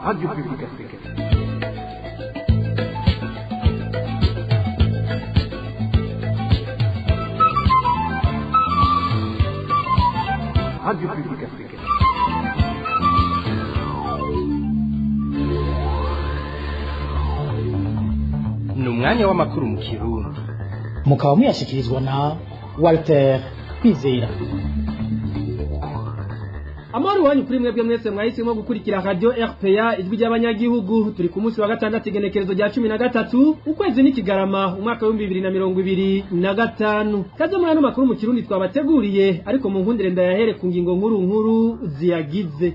Radio Publique Africaine. Radio Publique Africaine. Ni umwanya w'amakuru mu Kirundi. Mukaba muyashyikirizwa na Walter Kwizera. Amahoro wanyu kuri mwebwe mwese mwahisemo gukurikira Radio RPA, Ijwi ry'Abanyagihugu. Turi ku munsi wa gatandatu, igenekerezo rya 13 ukwezi n'ikigarama, umwaka wa 2025. Kaze muri ano makuru mu Kirundi twabateguriye, ariko mu nkundire ndayahere ku ngingo nkuru nkuru ziyagize.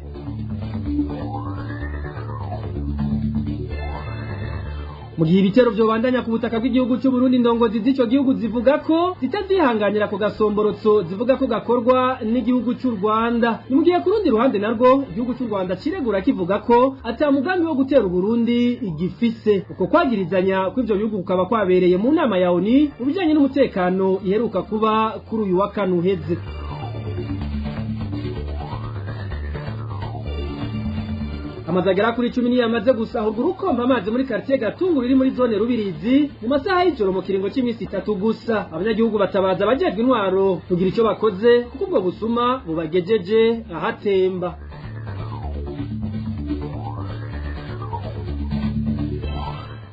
Mu gihe ibitero vyobandanya ku butaka bw'igihugu cy'u Burundi, indongozi z'ico gihugu zivuga ko zitazihanganira ku gasomborotso zivuga ko gakorwa n'igihugu cy'u Rwanda. Ni mu gihe ku rundi ruhande narwo igihugu cy'u Rwanda ciregura kivuga ko ata mugambi wo gutera Uburundi igifise. Uko kwagirizanya kw'ivyo bihugu kukaba kwabereye mu nama ya ONU mu bijanye n'umutekano iheruka kuba kuri uyu wa kane uheze. Amazu agera kuri 10 niyo yamaze gusahurwa urukomba amazi muri quartier Gatunguru iri muri zone Rubirizi mu masaha y'ijoro, mu kiringo cy'iminsi 3 gusa. Abanyagihugu batabaza abajejwe intwaro kugira icyo bakoze, kuko ubwo busuma bubagejeje ahatemba.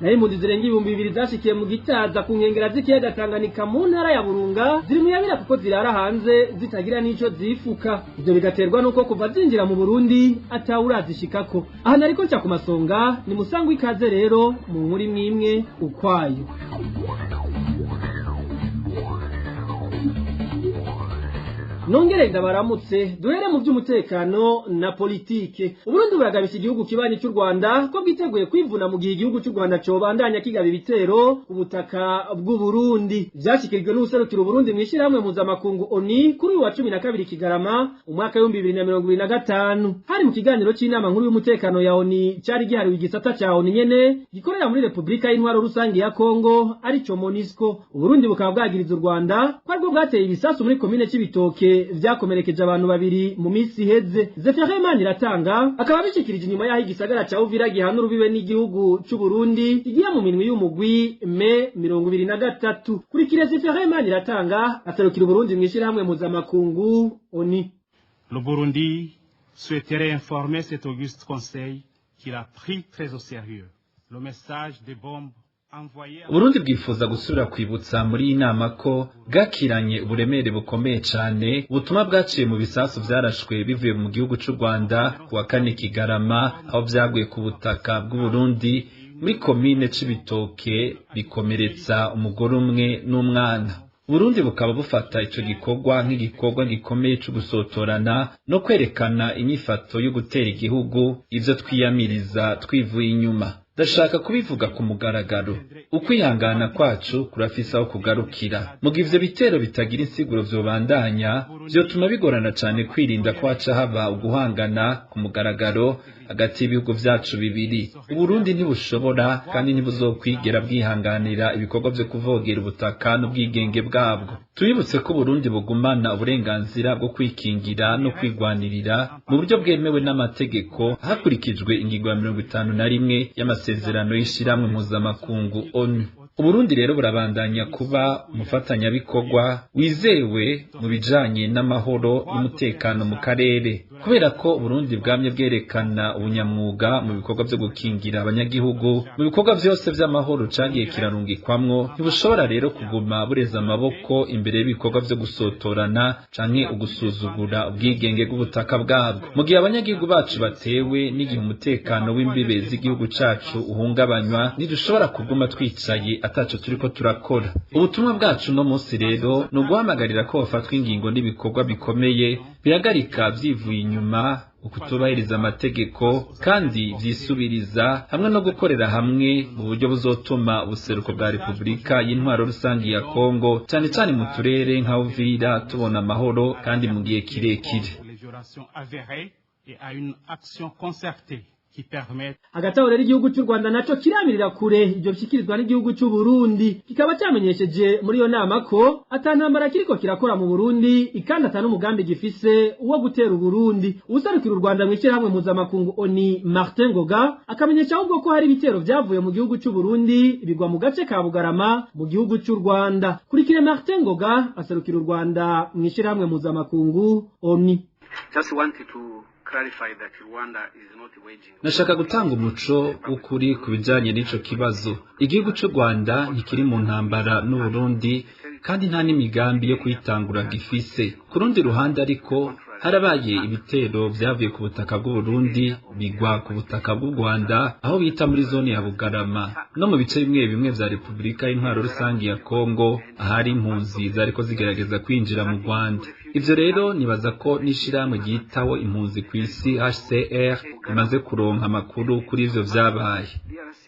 Nayo impunzi zirenga 2000 zashikiye mu Gitaza ku nkengera z'ikiyaga Tanganyika mu ntara ya Burunga ziri mu yabira, kuko zirara hanze zitagira n'ico zifuka. Ivyo bigaterwa nuko kuva zinjira mu Burundi atawurazishikako. Aha nariko nca ku masonga, ni musangwa ikaze rero mu nkuru imwe imwe ukwayo. Nongere ndabaramutse. Duhere mu by'umutekano na politike. Uburundi buragabisha igihugu kibanyi cy'u Rwanda ko bwiteguye kwivuna mu gihe igihugu cy'u Rwanda cobandanya kigaba ibitero ubutaka bw'u Burundi. Vyashikirijwe n'uwuserukira Uburundi mw'ishirahamwe mpuzamakungu ONU kuri uyu wa 12 Kigarama, umwaka wa 2025. Hari mu kiganiro c'inama nkuru y'umutekano ya ONU cari gihariwe igisata ca ONU nyene gikorera muri Repubulika y'Intwaro Rusangi ya Kongo, arico MONUSCO. Uburundi bukaba bwagiriza u Rwanda ko aribwo bwateye ibisasu muri komine Cibitoke vyakomerekeje abantu babiri mu minsi iheze. Zephirin Maniraratanga akaba abishikirije inyuma y'aho igisagara ca Uvira gihana urubibe n'igihugu c'u Burundi igiye mu minwi y'umugwi M23. Kurikira Zephirin Maniraratanga aserukira Uburundi mw'ishirahamwe mpuzamakungu ONU. Le Burundi souhaiterait informer cet auguste conseil qu'il a pris très au sérieux le message des bombes. Uburundi bwifuza gusubira kwibutsa muri iyi nama ko bwakiranye uburemere bukomeye cane ubutumwa bwaciye mu bisasu vyarashwe bivuye mu gihugu c'u Rwanda ku wa kane Kigarama, aho vyaguye ku butaka bw'Uburundi muri komine Cibitoke, bikomeretsa umugore umwe n'umwana. Burundi bukaba bufata ico gikorwa nk'igikorwa gikomeye co gusotorana no kwerekana inyifato yo gutera igihugu, ivyo twiyamiriza twivuye inyuma. Ndashaka kubivuga ku mugaragaro: ukwihangana kwacu kurafise aho kugarukira. Mu gihe ivyo bitero bitagira insiguro vyobandanya, vyotuma bigorana cane kwirinda ko haca haba uguhangana ku mugaragaro hagati y'ibihugu vyacu bibiri. Uburundi ntibushobora kandi ntibuzokwigera bwihanganira ibikorwa vyo kuvogera ubutaka n'ubwigenge bwabwo. Tubibutse ko Uburundi bugumana uburenganzira bwo kwikingira no kwigwanirira mu buryo bwemewe n'amategeko, hakurikijwe ingingo ya 51 y'amasezerano y'ishirahamwe mpuzamakungu ONU. Uburundi rero burabandanya kuba umufatanyabikorwa wizewe mu bijanye n'amahoro n'umutekano mu karere, kubera ko Uburundi bwamye bwerekana ubunyamwuga mu bikorwa vyo gukingira abanyagihugu mu bikorwa vyose vy'amahoro cagiye kirarungikwamwo. Ntibushobora rero kuguma bureza amaboko imbere y'ibikorwa vyo gusotorana canke ugusuzugura ubwigenge bw'ubutaka bwabwo. Mu gihe abanyagihugu bacu batewe n'igihe umutekano w'imbibe z'igihugu cacu uhungabanywa, ntidushobora kuguma twicaye ataco turiko turakora. Ubutumwa bwacu no munsi rero ni uguhamagarira ko bafatwa ingingo n'ibikorwa bikomeye bihagarika vyivuye inyuma ukutubahiriza amategeko kandi vyisubiriza, hamwe no gukorera hamwe mu buryo buzotuma ubuseruko bwa Repubulika y'Intwaro Rusangi ya Kongo, cane cane mu turere nka Uvira, tubona amahoro kandi mu gihe kirekire. Les violations avérées et à une action concertée. qui permettent Hagati aho rero, igihugu cy'u Rwanda naco kiramirira kure ivyo bishikirizwa n'igihugu cy'u Burundi, kikaba cyamenyesheje muri iyo nama ko ata ntambara kiriko kirakora mu Burundi, ikandi ata n'umugambi gifise wo gutera Uburundi. Uwuserukira u Rwanda mw'ishyirahamwe mpuzamakungu ONU, Martin Ngoga, akamenyesha ahubwo ko hari ibitero vyavuye mu gihugu cy'u Burundi bigwa mu gace ka Bugarama mu gihugu cy'u Rwanda. Kurikire Martin Ngoga aserukira u Rwanda mw'ishyirahamwe mpuzamakungu ONU. Just wanted to clarify that Rwanda is not waging. Nashaka gutanga umuco w'ukuri ku bijanye n'ico kibazo. Igihugu c'u Rwanda ntikiri mu ntambara n'Uburundi, kandi nta n'imigambi yo kuyitangura gifise. Ku rundi ruhande ariko, harabaye ibitero vyavuye ku butaka bw'Uburundi bigwa ku butaka bw'u Rwanda, aho bita muri zone ya Bugarama, no mu bice bimwe bimwe vya Repubulika y'Intwaro Rusangi ya Kongo, ahari impunzi zariko zigerageza kwinjira mu Rwanda. Ivyo rero nibaza ko n'ishirahamwe ryitaho impunzi kw'isi HCR imaze kuronka amakuru kuri ivyo vyabaye. DRC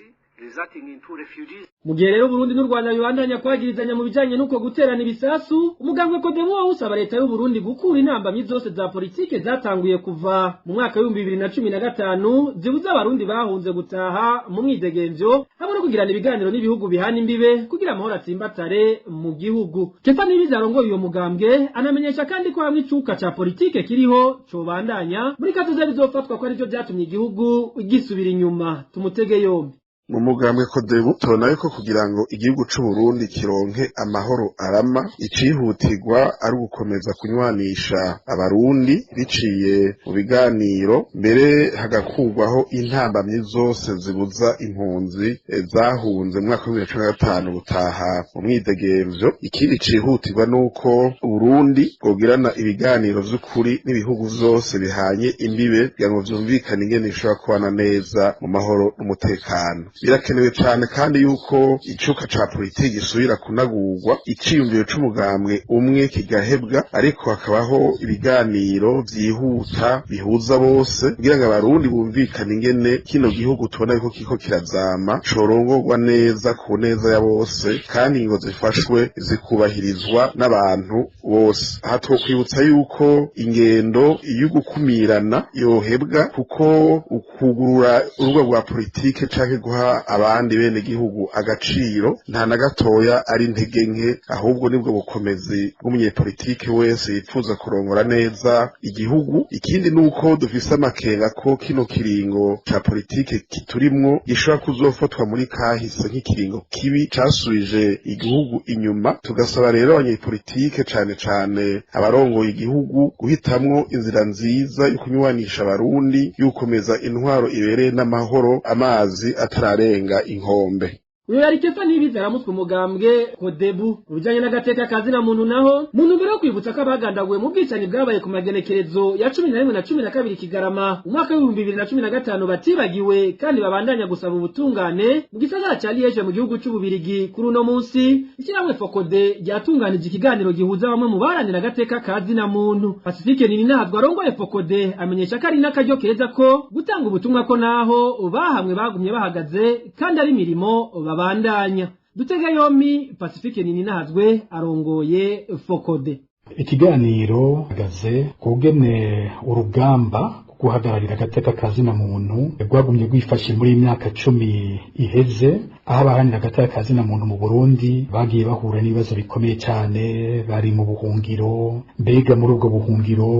resulting in two refugees. Mu gihe rero Burundi n'u Rwanda bibandanya kwagirizanya mu bijanye n'uko guterana ibisasu, umugambwe Kodemu wo usaba leta y'u Burundi gukura intambamyi zose za politike zatanguye kuva mu mwaka w'2015 zibuza abarundi bahunze gutaha mu mwidegemvyo, hamwe no kugirana ibiganiro n'ibihugu bihana imbibe kugira amahoro atsimbatare mu gihugu. Kefa Nibizi arongoye uyo mugambwe anamenyesha kandi ko hamwe icuka ca politike kiriho cobandanya muri kazoza, bizofatwa ko arivyo vyatumye igihugu gisubira inyuma. Tumutege yombi. Mu mugambwe Kodebu tubona yuko kugira ngo igihugu c'u Burundi kironke amahoro arama, icihutirwa ari ugukomeza kunywanisha abarundi biciye mu biganiro, mbere hagakurwaho intambamyi zose zibuza impunzi zahunze mu mwaka w'2015 gutaha mu mwidegemvyo. Ikindi cihutirwa nuko Uburundi bwogirana ibiganiro vy'ukuri n'ibihugu vyose bihanye imbibe, kugira ngo vyumvikane ingene bishobora kubana neza mu mahoro n'umutekano. Birakenewe cane kandi yuko icuka ca politiki gisubira kunagurwa, iciyumviro c'umugambwe umwe kigahebwa, ariko hakabaho ibiganiro vyihuta bihuza bose, kugira ngo abarundi bumvikane ingene kino gihugu tubona yuko kiriko kirazama corongorwa neza ku neza ya bose, kandi ingingo zifashwe zikubahirizwa n'abantu bose. Aha twokwibutsa yuko ingendo y'ugukumirana yohebwa, kuko ukugurura urubuga rwa politike canke guha abandi bene gihugu agaciro nta na gatoya ari intege nke, ahubwo nibwo bukomezi bw'umunyepolitike wese yifuza kurongora neza igihugu. Ikindi nuko dufise amakenga ko kino kiringo ca politike kiturimwo gishobora kuzofatwa muri kahise nk'ikiringo kibi casubije igihugu inyuma. Tugasaba rero abanyepolitike, cane cane abarongoye igihugu, guhitamwo inzira nziza yo kunywanisha abarundi, y'ugukomeza intwaro ibereye n'amahoro, amazi atararenga inkombe. Uyo yari Kefa Nibizi aramutswe umugambwe Kodebu. Mu bijanye n'agateka ka zina muntu naho, mu ntumbero yo kwibutsa ko abagandaguwe mu bwicanyi bwabaye ku magenekerezo ya 11 na 12 Kigarama umwaka w'2015 batibagiwe, kandi babandanya gusaba ubutungane, mu gisagara ca Liege mu gihugu c'Ububirigi, kuri uno munsi ishyirahamwe Fokode ryatunganije ikiganiro gihuza bamwe mu baharanira agateka ka zina muntu. Pacifique Nininahazwa arongoye Fokode amenyesha ko ari n'akaryo keza ko gutanga ubutumwa ko naho bahamwe bagumye bahagaze, kandi ari imirimo babandanya. Dutega yompi Pacifique Nininahazwe arongoye Fokode. Ikiganiro hagaze kugene urugamba guhagararira agateka ka zina muntu rwagumye rwifashe muri imyaka 10 iheze, aho abaharanira agateka ka zina muntu mu Burundi bagiye bahura n'ibibazo bikomeye cyane bari mu buhungiro. Mbega muri ubwo buhungiro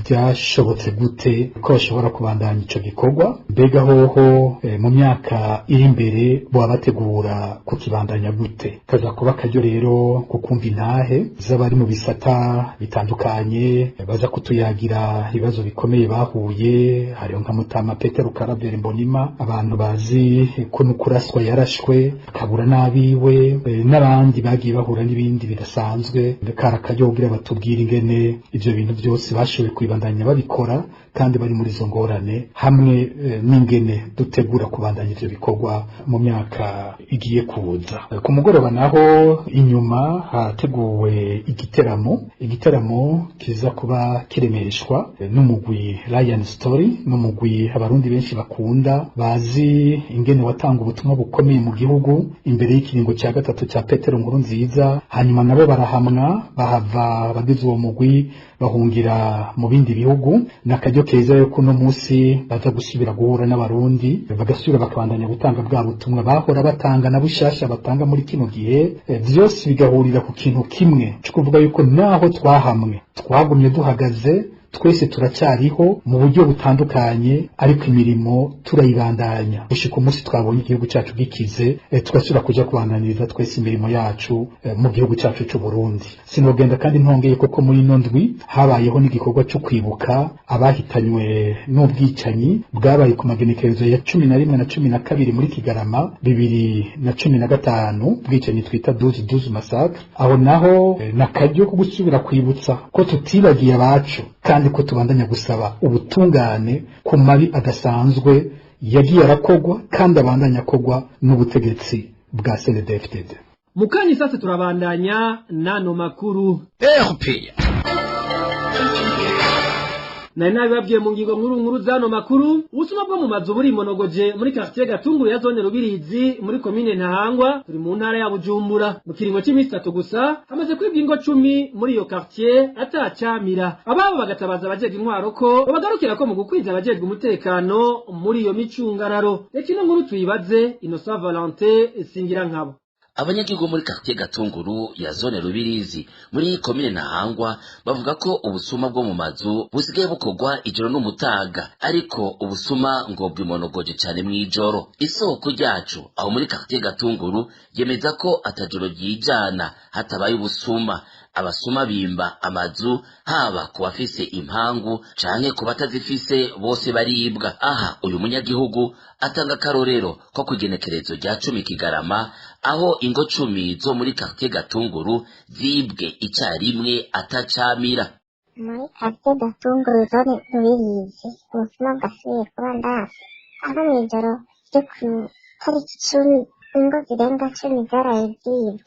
vyashobotse gute ko bashobora kubandanya ico gikorwa? Mbega hoho mu myaka iri imbere boba bategura kukibandanya gute? Kaza kuba akaryo rero kukumva intahe z'abari mu bisata bitandukanye baza kutuyagira ibibazo bikomeye bahuye. Hariho nka Mutama Petero Karaveri Mbonima, abantu bazi ko nukuraswa yarashwe akabura n'abiwe, n'abandi bagiye bahura n'ibindi bidasanzwe. Kari akaryo kugira batubwire ingene ivyo bintu byose bashoboye kubibandanya babikora kandi bari muri izo ngorane, hamwe n'ingene dutegura kubandanya ivyo bikorwa mu myaka igiye kuza. Ku mugoroba naho inyuma hateguwe igiteramo, igiteramo kiza kuba kiremeshwa n'umugwi Lions. Story, n'umugwi abarundi benshi bakunda, bazi ingene watanga ubutumwa bukomeye mu gihugu imbere y'ikiringo cya gatatu cya Petero Nkurunziza. Hanyuma nabo barahamwa, bahava abagize uwo mugwi bahungira mu bindi bihugu. N'akaryo keza yo kuno munsi baza gusubira guhura n'abarundi, bagasubira bakabandanya gutanga bwa butumwa bahora batanga na bushasha batanga muri kino gihe. Vyose bigahurira ku kintu kimwe cyo kuvuga yuko naho twahamwe twagumye duhagaze, twese turacyariho mu buryo butandukanye, ariko imirimo turayibandanya gushika umunsi twabonye igihugu cyacu gikize, tugasubira kuja kubandaniriza twese imirimo yacu mu gihugu cyacu cy'u Burundi. Sinogenda kandi ntongeye koko muri ino ndwi habayeho n'igikorwa cyo kwibuka abahitanywe n'ubwicanyi bwabaye ku magenekerezo ya 11 na 12 muri Kigarama 2015, ubwicanyi twita 12/12 massacre. Aho naho nakaryo ko gusubira kwibutsa ko tutibagiye abacu kandi ko tubandanya gusaba ubutungane ku mabi adasanzwe yagiye arakogwa kandi abandanya akogwa n'ubutegetsi bwa CNDD-FDD. Mukanya sasa turabandanya nano makuru. RPA. Nari nabibabwiye mu ngingo nkuru nkuru zano makuru, ubusuma bwo mu mazu burimonogoje muri quartier Gatunguru ya zone Rubirizi muri komine Ntahangwa, turi mu ntara ya Bujumbura. Mu kiringo cy'iminsi 3 gusa hamaze kwibwa ingo 10 muri iyo quartier atacamira. Ababo bagatabaza abajejwe intwaro ko babagarukira ko mu gukwiza abajejwe umutekano muri iyo micungararo. Reka ino nkuru tuyibaze Innocent Valentin Singirankabo. Abanyagihugu muri quartier Gatunguru ya zone Rubirizi muri komine Ntahangwa bavuga ko ubusuma bwo mu mazu busigaye bukorwa ijoro n'umutaga, ariko ubusuma ngo bwimonogoje cyane mw'ijoro. Isoko ryacu aho muri quartier Gatunguru yemeza ko atajoro ryijana hatabaye ubusuma. Abasuma bimba amazu haba ku bafise impangu canke ku batazifise, bose baribwa. Aha uyu munyagihugu atanga akarorero ko kugenekerezo rya 10 Kigarama, aho ingo 10 zo muri quartier Gatunguru zibwe icarimwe atacamira. Muri quartier Gatunguru zone Rubirizi ubusuma bwasubiye kuba ndasi, aho mw'ijoro ryo ku tariki 10 ingo zirenga 10 zaraye zibwe.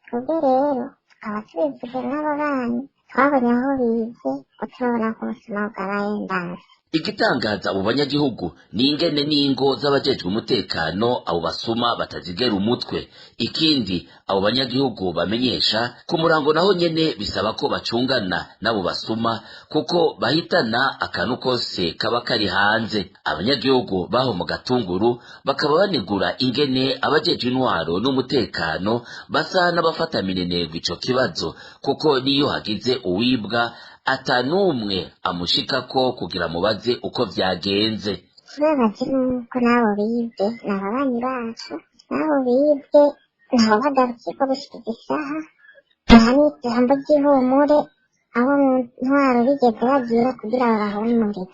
Twebwe rero tukaba tubivuze nk'ababanyi twabonye aho bize, turabona ko ubusuma bwabaye ndansi. Igitangaza abo banyagihugu ni ingene n'ingo z'abajejwe umutekano abo basuma batazigera umutwe. Ikindi abo banyagihugu bamenyesha ku murango naho nyene bisaba ko bacungana n'abo basuma kuko bahitana akantu kose kaba kari hanze. Abanyagihugu baho mu Gatunguru bakaba banegura ingene abajejwe intwaro n'umutekano basa n'abafata minenegwe ico kibazo, kuko niyo hagize uwibwa atanumwe amushikako kugira mubaze uko vyagenze. Tubabaje nuko n'abo bibwe ni ababanyi bacu, n'abo bibwe nabo bagarukiye ko gushika isaha nta n'ijambo ry'ihumure abo mu ntwaro bigeze bagira kugira babahumurize.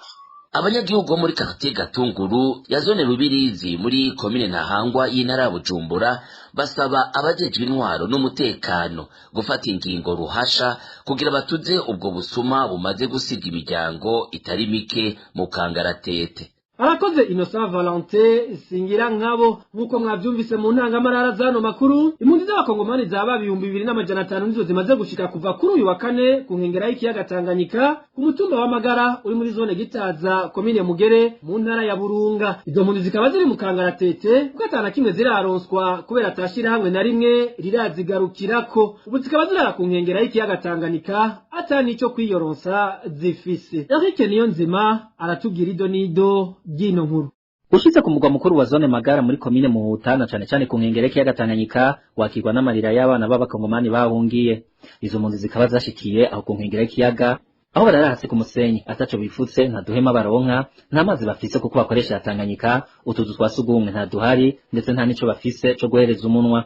Abanyagihugu bo muri quartier Gatunguru ya zone Rubirizi muri komine Ntahangwa y'intara ya Bujumbura basaba abajejwe intwaro n'umutekano gufata ingingo ruhasha kugira batuze ubwo busuma bumaze gusiga imiryango itari mike mu kangaratete. Arakoze Innocent Valentin Singirankabo. Nkuko mwavyumvise mu ntangamarara zano makuru, impunzi z'abakongomani zaba 2500 nizo zimaze gushika kuva kuri uyu wa kane ku nkengera y'ikiyaga Tanganyika ku mutumba wa Magara uri muri zone Gitaza komine Mugere mu ntara ya Burunga. Izo mpunzi zikaba ziri mu kangaratete kuko atana kimwe ziraronswa kubera atashira hamwe na rimwe rirazigarukirako. Ubu zikaba zirara ku nkengera y'ikiyaga Tanganyika ata nico kwiyoronsa zifise. Eric Niyonzima aratubwira ido nido ryino nkuru. Ushitse ku mugwa mukuru wa zone Magara muri komine Muhuta, cane cane ku nkengera y'ikiyaga Tanganyika, wakirwa n'amarira y'abana b'abakongomani bahungiye. Izo mpunzi zikaba zashikiye aho ku nkengera y'ikiyaga, aho barara hasi ku musenyi ataco bifutse, nta duhema baronka, nta mazi bafise kuko bakoresha ya Tanganyika, utuzu twa sugumwe nta duhari, ndetse nta nico bafise co guhereza umunwa.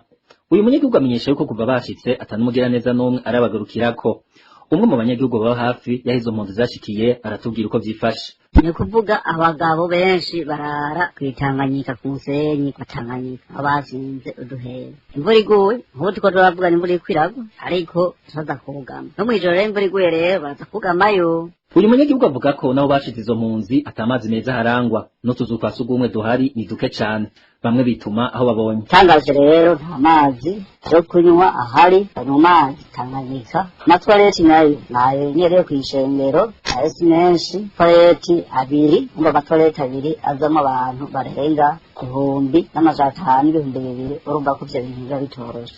Uyu munyagihugu amenyesha yuko kuva bashitse atanumugira neza n'umwe arabagarukirako. Umwe mu banyagihugu baba hafi yaho izo mpunzi zashikiye aratubwira uko vyifashe. Ni kuvuga abagabo benshi barara kwitanganyika ku musenyi kwa Tanganyika, abazinze uduhera. Imvura iguye nk'ubu turiko turavuga imvura iriko iragwa, ariko tuza kugama no mw'ijoro rero imvura iguye rero baraza kugamayo. Uyu munyagihugu avuga ko nabo bashize izo mpunzi atamazi meza harangwa, n'utuzu twa sugumwe duhari ni duke cane, bamwe bituma aho babonye. Itangaje rero nta mazi yo kunywa ahari, mu mazi Tanganyika. Amatwareti nayo nayo nyene yo kw'ishengero nayo si menshi, twareti Amatoilette abiri, umva amatoilette abiri azamo abantu barenga 1500, 2000. Urumva ko ivyo bintu biba bitoroshe.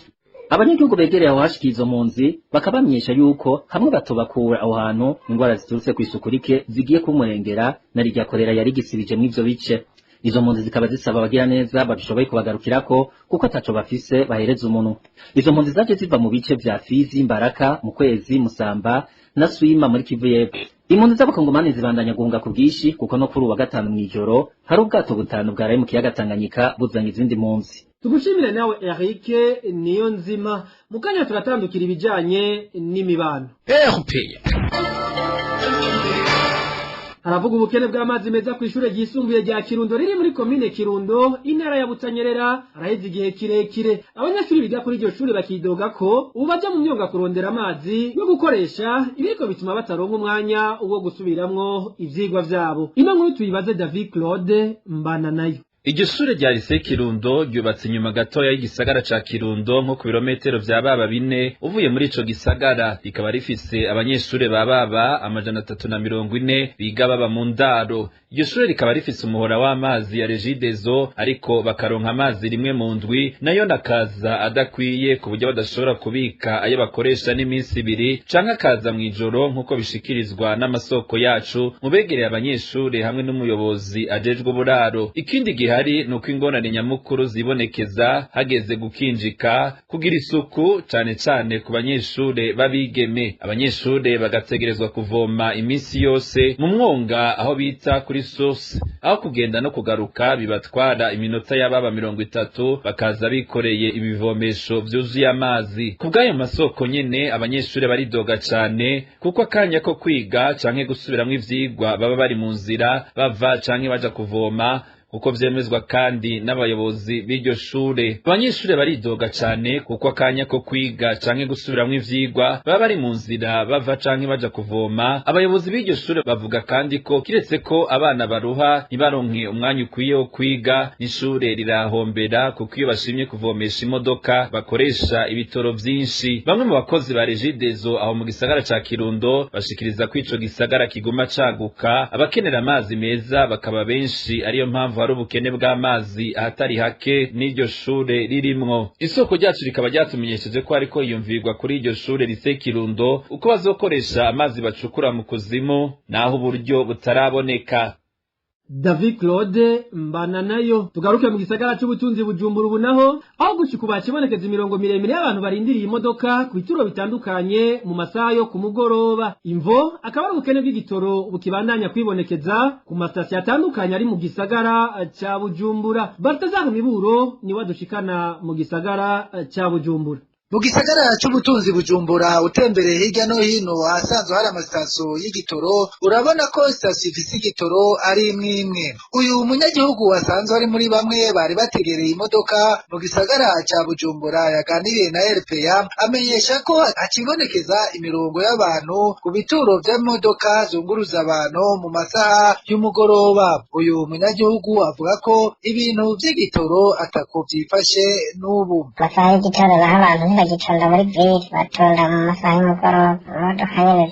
Abanyagihugu begereye aho hashikiye izo mpunzi bakabamenyesha yuko hamwe batobakura aho hantu, ingwara ziturutse kw'isuku rike zigiye kumurengera na rirya korera yari gisibije mw'ivyo bice. Izo mpunzi zikaba zisaba abagira neza babishoboye kubagarukirako, kuko ataco bafise bahereza umuntu. Izo mpunzi zaje ziva mu bice vya Fizi, Mbaraka, mu kwezi Musamba na Swima muri Kivu y'Epfo. Impunzi z'abakongomani zibandanya guhunga ku bwinshi, kuko no kuri uwa gatanu mw'ijoro hari ubwato butanu bwaraye mu kiyaga Tanganyika buzanye izindi mpunzi. Tugushimire nawe Eric niyo nzima. Mukanya turatandukira ibijanye n'imibano. Haravuga ubukene bw'amazi meza ku ishure ryisumbuye rya Kirundo riri muri komine Kirundo, intara ya Butanyerera, haraheze igihe kirekire. Abanyeshuri biga kuri iryo shure bakidoga ko ubu baja mu myonga kurondera amazi yo gukoresha, ibiriko bituma bataronka umwanya wo gusubiramwo ivyigwa vyabo. Ino nkuru tuyibaze David Claude Mbana nayo. Iryo shure rya Lycée Kirundo ryubatse inyuma gatoya y'igisagara ca Kirundo, nko ku birometero vya baba 4 uvuye muri ico gisagara, rikaba rifise abanyeshure ba baba 340 biga baba mu ndaro. Iryo shure rikaba rifise umuhora w'amazi ya Regideso, ariko bakaronka amazi rimwe mu ndwi, nayo nakaza adakwiye ku buryo badashobora kubika ayo bakoresha n'iminsi ibiri, canke akaza mw'ijoro, nk'uko bishikirizwa n'amasoko yacu mu begereye abanyeshure hamwe n'umuyobozi ajejwe uburaro. Ikindi gihe hari nuko ingorane nyamukuru zibonekeza hageze gukinjika, kugira isuku, cane cane ku banyeshure b'abigeme. Abanyeshure bagategerezwa kuvoma iminsi yose mu mwonga aho bita kuri source, aho kugenda no kugaruka bibatwara iminota y'ababa 30, bakaza bikoreye ibivomesho vyuzuye amazi. Ku bw'ayo masoko nyene, abanyeshure baridoga cane kuko akanya ko kwiga canke gusubiramwo ivyigwa baba bari mu nzira bava canke baja kuvoma, uko vyemezwa kandi n'abayobozi b'iryo shure. Abanyeshure baridoga cane kuko akanya ko kwiga canke gusubiramwo ivyigwa baba bari mu nzira bava canke baja kuvoma. Abayobozi b'iryo shure bavuga kandi ko kiretse ko abana baruha ntibaronke umwanya ukwiye wo kwiga, n'ishure rirahombera, kuko iyo bashimye kuvomesha imodoka bakoresha ibitoro vyinshi. Bamwe mu bakozi ba Regideso aho mu gisagara ca Kirundo bashikiriza ko ico gisagara kiguma caguka, abakenera amazi meza bakaba benshi, ariyo mpamvu hari ubukene bw'amazi ahatari hake n'iryo shure ririmwo. Isoko ryacu rikaba ryatumenyesheje ko hariko yiyumvirwa kuri iryo shure Lycée Kirundo uko bazokoresha amazi bacukura mu kuzimu, naho uburyo butaraboneka. David Claude Mbana nayo. Tugaruke mu gisagara c'ubutunzi Bujumbura ubu naho, aho gushika ubu hakibonekeza imirongo miremire y'abantu barindiriye imodoka ku bituro bitandukanye mu masaha yo ku mugoroba. Imvo akaba ari ubukene bw'igitoro bukibandanya kwibonekeza ku masitasiyo atandukanye ari mu gisagara ca Bujumbura. Baltazar Miburo niwe adushikana mu gisagara ca Bujumbura. Mu gisagara c'ubutunzi Bujumbura, utembereye hirya no hino ahasanzwe hari amasitasiyo y'igitoro, urabona ko sitasiyo ifise igitoro ari imwe imwe. Uyu munyagihugu asanzwe ari muri bamwe bari bategereye imodoka mu gisagara ca Bujumbura yaganiriye na RPA, amenyesha ko hakibonekeza imirongo y'abantu ku bituro vy'imodoka zunguruza abantu mu masaha y'umugoroba. Uyu munyagihugu avuga ko ibintu vy'igitoro atako vyifashe n'ubu. Amasaha y'igitoro naho abantu ntibagitonda muri ville, batonda mu masaha y'umugoroba. Imodoka nyene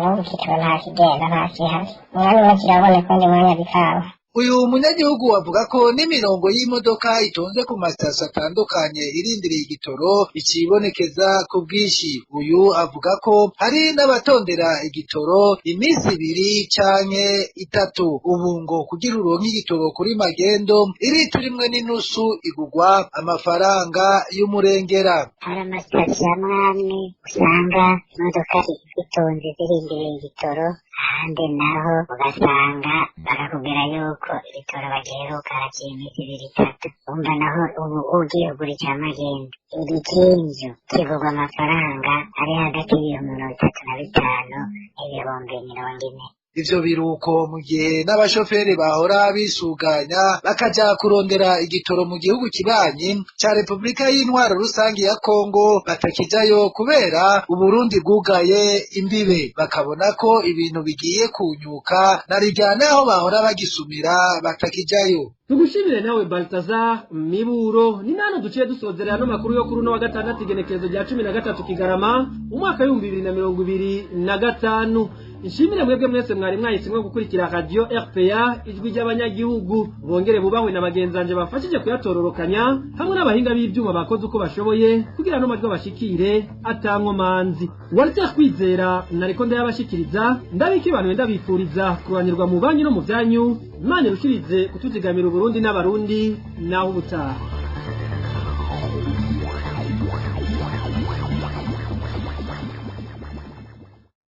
n'ubu igitoro nta kigenda, nta kihari, umwanya umwe kiraboneka, uwundi mwanya bikaba. Uyu munyagihugu avuga ko n'imirongo y'imodoka itonze ku masitasiyo atandukanye irindiriye igitoro icibonekeza ku bwinshi. Uyu avuga ko hari n'abatondera igitoro iminsi 2 canke 3. Ubu ngo kugira uronke igitoro kuri magendo iritiro 1.5 igugwa amafaranga y'umurengera. Hari amasitasiyo amwe amwe usanga imodoka zitonze zirindiriye igitoro, ahandi naho ugasanga barakubwira yuko ibitoro bagiheruka haciye iminsi 2 3. Wumva naho ubu ugiye kugura ica magendu, igikinju kigurwa amafaranga ari hagati y'35,000 n'ibihumbi 40. Ivyo biruko mu gihe n'abashoferi bahora bisuganya bakaja kurondera igitoro mu gihugu kibanyi ca Republika y'Intwaro Rusangi ya Kongo batakijayo kubera Uburundi bwugaye imbibe, bakabona ko ibintu bigiye kunyuka na rirya naho bahora bagisumira batakijayo. Tugushimire nawe Baltazar Miburo. Ni nano duciye dusozerera no makuru yo kuri uno wa gatandatu, igenekerezo rya 13 Kigarama umwaka w'2025. Nshimire mwebwe mwese mwari mwahisemwo gukurikira Radio RPA, Ijwi ry'Abanyagihugu. Bongere bubahwe na bagenzanje bafashije kuyatororokanya, hamwe n'abahinga b'ivyuma bakoze uko bashoboye kugira no majwi abashikire atankomanzi. Walter Kwizera nariko ndayabashikiriza, ndabikibanuye, ndabifuriza kuranirwa mu banyu no mu vyanyu. Imana irushirize kutuzigamira Uburundi n'Abarundi. Naho ubutaha.